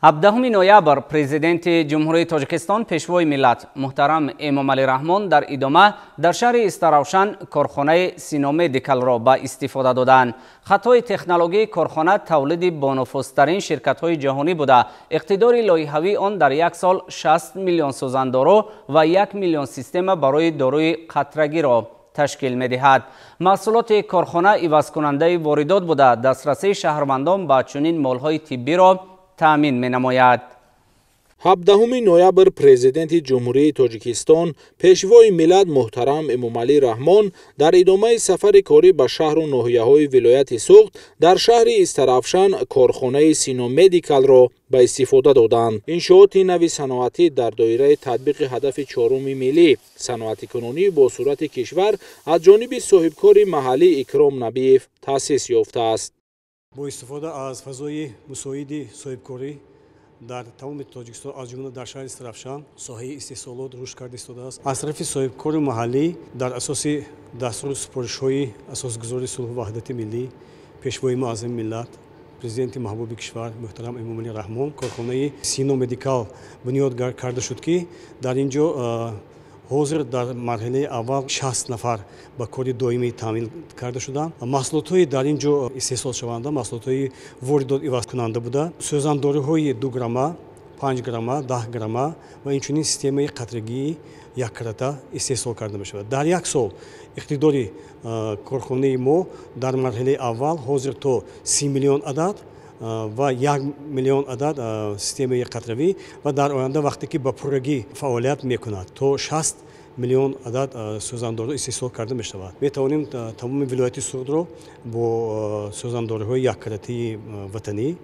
17 ноябр Президенти Ҷумҳурии Тоҷикистон, Пешвои миллат муҳтарам Эмомалӣ Раҳмон дар идома дар шаҳри Истаравшан корхонаи Синомедикалро ба истифода доданд. Хатҳои технологии корхона тавлиди бонуфузтарин ширкатҳои ҷаҳонӣ буда, иқтидори лоиҳавии он дар як сол 60 миллион сӯзандору ва 1 миллион система барои доруи қатрагиро ташкил медиҳад. Маҳсулоти корхона ивазкунандаи воридот буда, дастрасии шаҳрвандон ба чунин молҳои тиббиро таъмин менамояд. 17 ноябр Президенти Ҷумҳурии Тоҷикистон, Пешвои миллат муҳтарам Эмомалӣ Раҳмон дар идомаи сафари корӣ ба шаҳру ноҳияҳои вилояти Суғд дар шаҳри Истаравшан корхонаи Синомедикалро ба истифода доданд. Иншооти нави саноатӣ дар доираи татбиқи ҳадафи чоруми миллӣ, саноатикунонии бо суръати кишвар, аз ҷониби соҳибкори маҳаллӣ Икром Набиев таъсис ёфтааст. Бо истифода аз фазои мусоиди соҳибкорӣ дар тамоми Тоҷикистон, аз ҷумла дар шаҳри Истаравшан, соҳаи истеҳсолот рушд карда истодааст. Аз тарафи соҳибкори маҳаллӣ дар асоси дастуру супоришҳои асосгузори сулҳу ваҳдати миллӣ, Пешвои муаззами миллат, Президенти маҳбуби кишвар муҳтарам Эмомалӣ Раҳмон корхонаи Синомедикал бунёд карда шуд, ки дар ин ҷо ҳозир дар марҳилаи аввал 60 нафар ба кори доимӣ таъмин карда шуданд. Маҳсулотҳои дар ин ҷо истеҳсолшаванда маҳсулотҳои воридот ивазкунанда буда, сӯзандориҳои 2 грамма, 5 грамма, 10 грамма ва инчунин системаи қатрагии яккарата истеҳсол карда мешавад. Дар як сол иқтидори корхонаи мо дар марҳилаи аввал ҳозир то 30 миллион адад ва 1 миллион адад системаи қатравӣ ва дар оянда, вақте ки ба пуррагӣ фаъолият мекунад, то 60 миллион адад сӯзандору истеҳсол карда мешавад. Метавонем тамоми вилояти Суғдро бо сӯзандориҳои яккаратии ватанӣ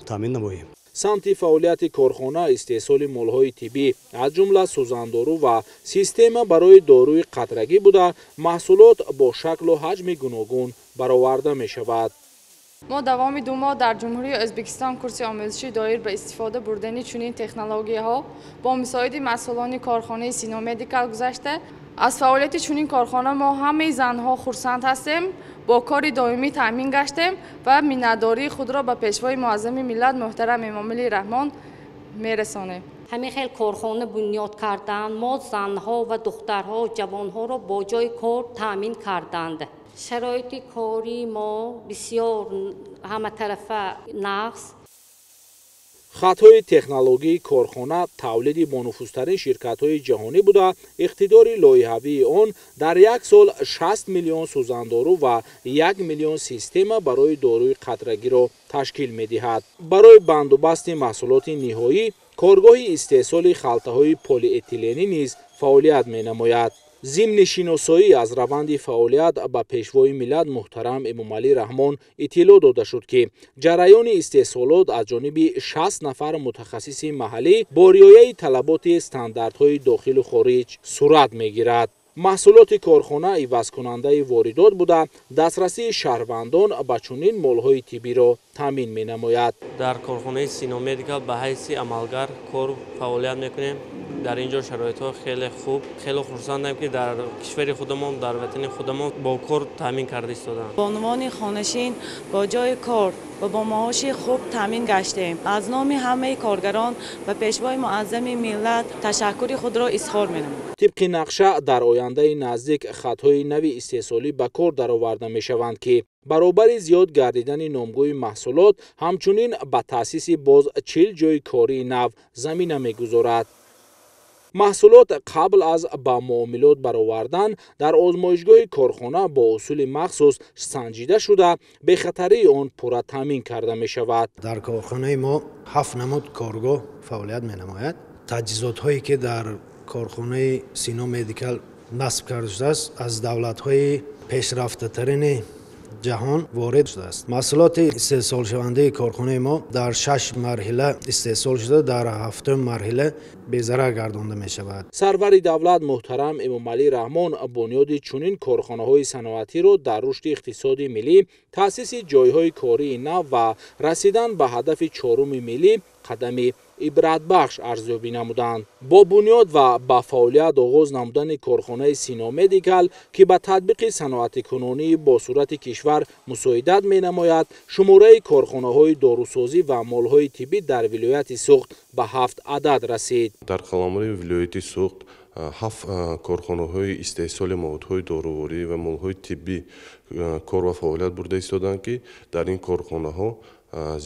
таъмин намоем. Самти фаъолияти корхона истеҳсоли молҳои тиббӣ, аз ҷумла сӯзандору ва система барои доруи қатрагӣ буда, маҳсулот бо шаклу ҳаҷми гуногун бароварда мешавад. Мо давоми 2 моҳ дар Ҷумҳурии Ӯзбекистон курси омӯзишӣ доир ба истифода бурдани чунин технологияҳо бо мусоиди масъулони корхонаи Синомедикал гузашта, аз фаъолияти чунин корхона мо ҳамаи занҳо хурсанд ҳастем, бо кори доимӣ таъмин гаштем ва миннатдории худро ба Пешвои муаззами миллат муҳтарам Эмомалӣ Раҳмон мерасонем. Ҳамин хел корхона бунёд карданд, мо занҳо ва духтарҳо, ҷавонҳоро бо ҷои кор таъмин карданд. Шароити кори мо бисёр ҳаматарафа нағз. Хатҳои технологии корхона тавлиди бонуфузтарин ширкатҳои ҷаҳонӣ буда, иқтидори лоиҳавии он дар як сол 60 миллион сӯзандору ва 1 миллион система барои доруи қатрагиро ташкил медиҳад. Барои бандубасти маҳсулоти ниҳоӣ коргоҳи истеҳсоли халтаҳои полиэтиленӣ низ фаъолият менамояд. Зимни шиносоӣ аз раванди фаъолият ба Пешвои миллат муҳтарам Эмомалӣ Раҳмон иттилоъ дода шуд, ки ҷараёни истеҳсолот аз ҷониби 60 нафар мутахассиси маҳаллӣ бо риояи талаботи стандартҳои дохилу хориҷ сурат мегирад. Маҳсулоти корхона ивазкунандаи воридот буда, дастрасии шаҳрвандон ба чунин молҳои тиббиро таъмин менамояд. Дар корхонаи Синомедикал ба ҳайси амалгар кор фаъолият мекунем. Дар ин ҷо шароитҳо хеле хуб, хеле хурсандам, ки дар кишвари худамон, дар ватани худамон бо кор таъмин карда истодаам. Бонувони хонашин бо ҷои кор ва бо маоши хуб таъмин гаштем. Аз номи ҳамаи коргарон ба Пешвои муаззами миллат ташаккури худро изҳор менамоям. Тибқи нақша дар ояндаи наздик хатҳои нави истеҳсолӣ ба кор дароварда мешаванд, ки баробари зиёд гардидани номгӯи маҳсулот ҳамчунин ба таъсиси боз 40 ҷойи кории нав замина мегузорад. Маҳсулот қабл аз ба муомилот баровардан дар озмоишгоҳи корхона бо усули махсус санҷида шуда, бехатарии он пурра таъмин карда мешавад. Дар корхонаи мо 7 намуд коргоҳ фаъолият менамояд. Таҷҳизотҳое ки дар корхонаи Синомедикал насб карда шудааст, аз давлатҳои пешрафтатарини ҷаҳон ворид шудааст. Маҳсулоти истеҳсолшавандаи корхонаи мо дар 6 марҳила истеҳсол шуда, дар 7-ум марҳила безарар гардонда мешавад. Сарвари давлат муҳтарам Эмомалӣ Раҳмон бунёди чунин корхонаҳои саноатиро дар рушди иқтисоди миллӣ, таъсиси ҷойҳои кории нав ва расидан ба ҳадафи чоруми миллӣ қадами ибратбахш арзёбӣ намуданд. Бо бунёд ва ба фаъолият оғоз намудани корхонаи Синомедикал, ки ба татбиқи саноатикунонии бо суръати кишвар кишвар мусоидат менамояд, шумораи корхонаҳои дорусозӣ ва молҳои тиббӣ дар вилояти Суғд ба 7 адад расид. Дар қаламрави вилояти Суғд 7 корхонаҳои истеҳсоли маводҳои доруворӣ ва молҳои тиббӣ кор ва фаъолият бурда истодаанд, ки дар ин корхонаҳо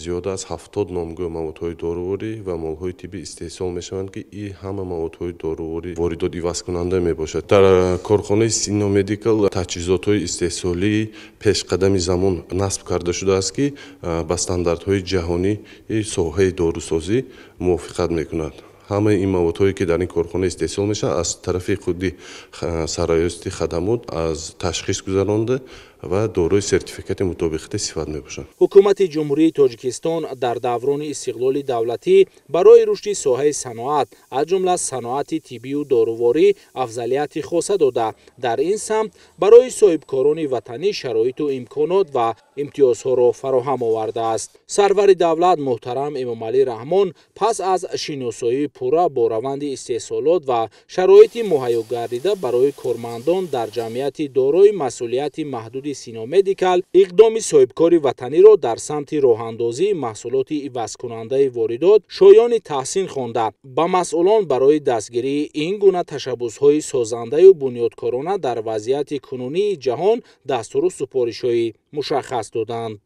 зиёда аз 70 номгӯ маводҳои доруворӣ ва молҳои тиббӣ истеҳсол мешаванд, ки ин ҳама маводҳои доруворӣ воридот ивазкунанда мебошад. Дар корхонаи Сино Медикал таҷҳизотҳои истеҳсолии пешқадами замон насб карда шудааст, ки ба стандартҳои ҷаҳонии соҳаи дорусозӣ мувофиқат мекунад. Ҳамаи ин маводҳое, ки дар ин корхона истеҳсол мешаванд, аз тарафи худи сарраёсати хадамот аз ташхис гузаронда ва дорои сертификати мутобиқати сифат мебошанд. Ҳукумати Ҷумҳурии Тоҷикистон дар даврони истиқлоли давлатӣ барои рушди соҳаи саноат, аз ҷумла саноати тиббию доруворӣ, афзалияти хоса дода, дар ин самт барои соҳибкорони ватанӣ шароиту имконот ва имтиёзҳоро фароҳам овардааст. Сарвари давлат муҳтарам Эмомалӣ Раҳмон пас аз шиносоии пурра бо раванди истеҳсолот ва шароити муҳайё гардида барои кормандон дар ҷамъияти дорои масъулияти маҳдуди Сино Медикал иқдоми соҳибкори ватаниро дар самти роҳандозии маҳсулоти ивазкунандаи воридот шоёни таҳсин хонда, ба масъулон барои дастгирии ин гуна ташаббусҳои созандаю бунёдкорона дар вазъияти кунунии ҷаҳон дастуру супоришҳои мушаххас доданд.